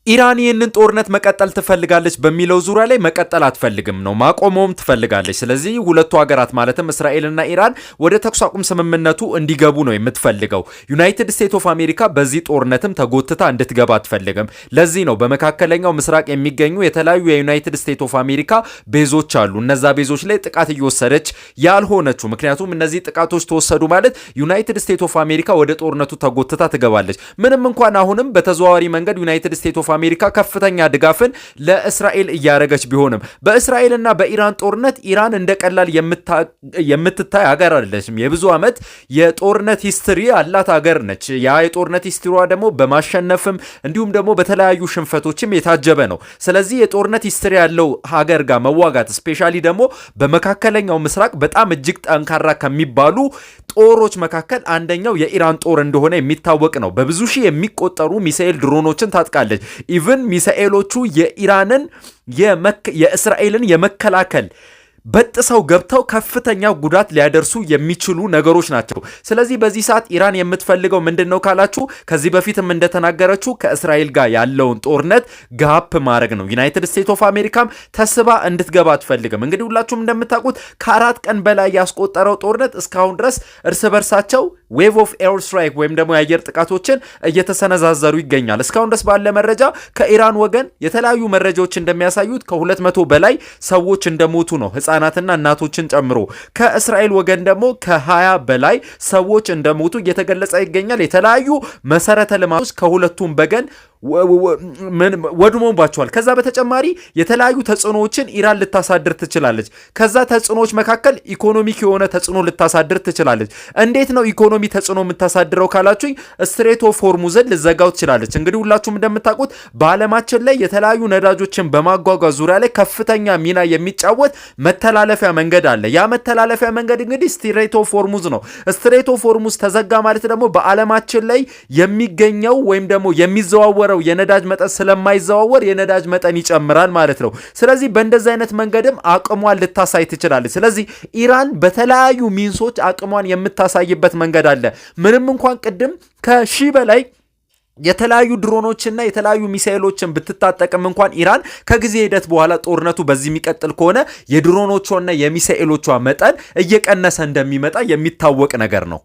ኢራን ይህንን ጦርነት መቀጠል ትፈልጋለች በሚለው ዙሪያ ላይ መቀጠል አትፈልግም ነው፣ ማቆመውም ትፈልጋለች። ስለዚህ ሁለቱ ሀገራት ማለትም እስራኤልና ኢራን ወደ ተኩስ አቁም ስምምነቱ እንዲገቡ ነው የምትፈልገው። United States of America በዚህ ጦርነትም ተጎትታ እንድትገባ አትፈልግም። ለዚህ ነው በመካከለኛው ምስራቅ የሚገኙ የተለያዩ የ United States of America base ኦች አሉ። እነዛ base ኦች ላይ ጥቃት እየወሰደች ያልሆነችው፣ ምክንያቱም እነዚህ ጥቃቶች ተወሰዱ ማለት United States of America ወደ ጦርነቱ ተጎትታ ትገባለች። ምንም እንኳን አሁንም በተዘዋዋሪ መንገድ United States of America ከፍተኛ ድጋፍን ለእስራኤል እያደረገች ቢሆንም፣ በእስራኤልና በኢራን ጦርነት ኢራን እንደ ቀላል የምትታይ ሀገር አይደለችም። የብዙ ዓመት የጦርነት history ያላት ሀገር ነች። ያ የጦርነት history ዋ ደግሞ በማሸነፍም እንዲሁም ደግሞ በተለያዩ ሽንፈቶችም የታጀበ ነው። ስለዚህ የጦርነት history ያለው ሀገር ጋር መዋጋት፣ especially ደግሞ በመካከለኛው ምስራቅ በጣም እጅግ ጠንካራ ከሚባሉ ጦሮች መካከል አንደኛው የኢራን ጦር እንደሆነ የሚታወቅ ነው። በብዙ ሺህ የሚቆጠሩ ሚሳኤል ድሮኖችን ታጥቃለች። Even ሚሳኤሎቹ የኢራንን የእስራኤልን የመከላከል በጥሰው ገብተው ከፍተኛ ጉዳት ሊያደርሱ የሚችሉ ነገሮች ናቸው። ስለዚህ በዚህ ሰዓት ኢራን የምትፈልገው ምንድን ነው ካላችሁ፣ ከዚህ በፊትም እንደተናገረችው ከእስራኤል ጋር ያለውን ጦርነት gap ማድረግ ነው። United States of America ም ተስባ እንድትገባ አትፈልግም። እንግዲህ ሁላችሁም እንደምታውቁት ከ4 ቀን በላይ ያስቆጠረው ጦርነት እስካሁን ድረስ እርስ በርሳቸው wave of air strike ወይም ደግሞ የአየር ጥቃቶችን እየተሰነዛዘሩ ይገኛል። እስካሁን ድረስ ባለ መረጃ ከኢራን ወገን የተለያዩ መረጃዎች እንደሚያሳዩት ከ200 በላይ ሰዎች እንደሞቱ ነው፣ ህጻናትና እናቶችን ጨምሮ። ከእስራኤል ወገን ደግሞ ከ20 በላይ ሰዎች እንደሞቱ እየተገለጸ ይገኛል። የተለያዩ መሰረተ ልማቶች ከሁለቱም ወገን ወድሞባቸዋል። ከዛ በተጨማሪ የተለያዩ ተጽዕኖዎችን ኢራን ልታሳድር ትችላለች። ከዛ ተጽዕኖዎች መካከል economic የሆነ ተጽዕኖ ልታሳድር ትችላለች። እንዴት ነው ኢኮኖሚ ተጽዕኖ የምታሳድረው ካላችሁኝ፣ Strait of Hormuz ን ልትዘጋው ትችላለች። እንግዲህ ሁላችሁም እንደምታውቁት በዓለማችን ላይ የተለያዩ ነዳጆችን በማጓጓዝ ዙሪያ ላይ ከፍተኛ ሚና የሚጫወት መተላለፊያ መንገድ አለ። ያ መተላለፊያ መንገድ እንግዲህ Strait of Hormuz ነው። Strait of Hormuz ተዘጋ ማለት ደግሞ በዓለማችን ላይ የሚገኘው ወይም ደግሞ የሚዘዋወረው የነዳጅ መጠን ስለማይዘዋወር የነዳጅ መጠን ይጨምራል ማለት ነው። ስለዚህ በእንደዚህ አይነት መንገድም አቅሟን ልታሳይ ትችላለች። ስለዚህ ኢራን በተለያዩ means ኦች አቅሟን የምታሳይበት መንገድ አለ። ምንም እንኳን ቅድም ከ1000 በላይ የተለያዩ ድሮኖችና የተለያዩ ሚሳኤሎችን ብትታጠቅም እንኳን ኢራን ከጊዜ ሂደት በኋላ ጦርነቱ በዚህ የሚቀጥል ከሆነ የድሮኖቿና የሚሳኤሎቿ መጠን እየቀነሰ እንደሚመጣ የሚታወቅ ነገር ነው።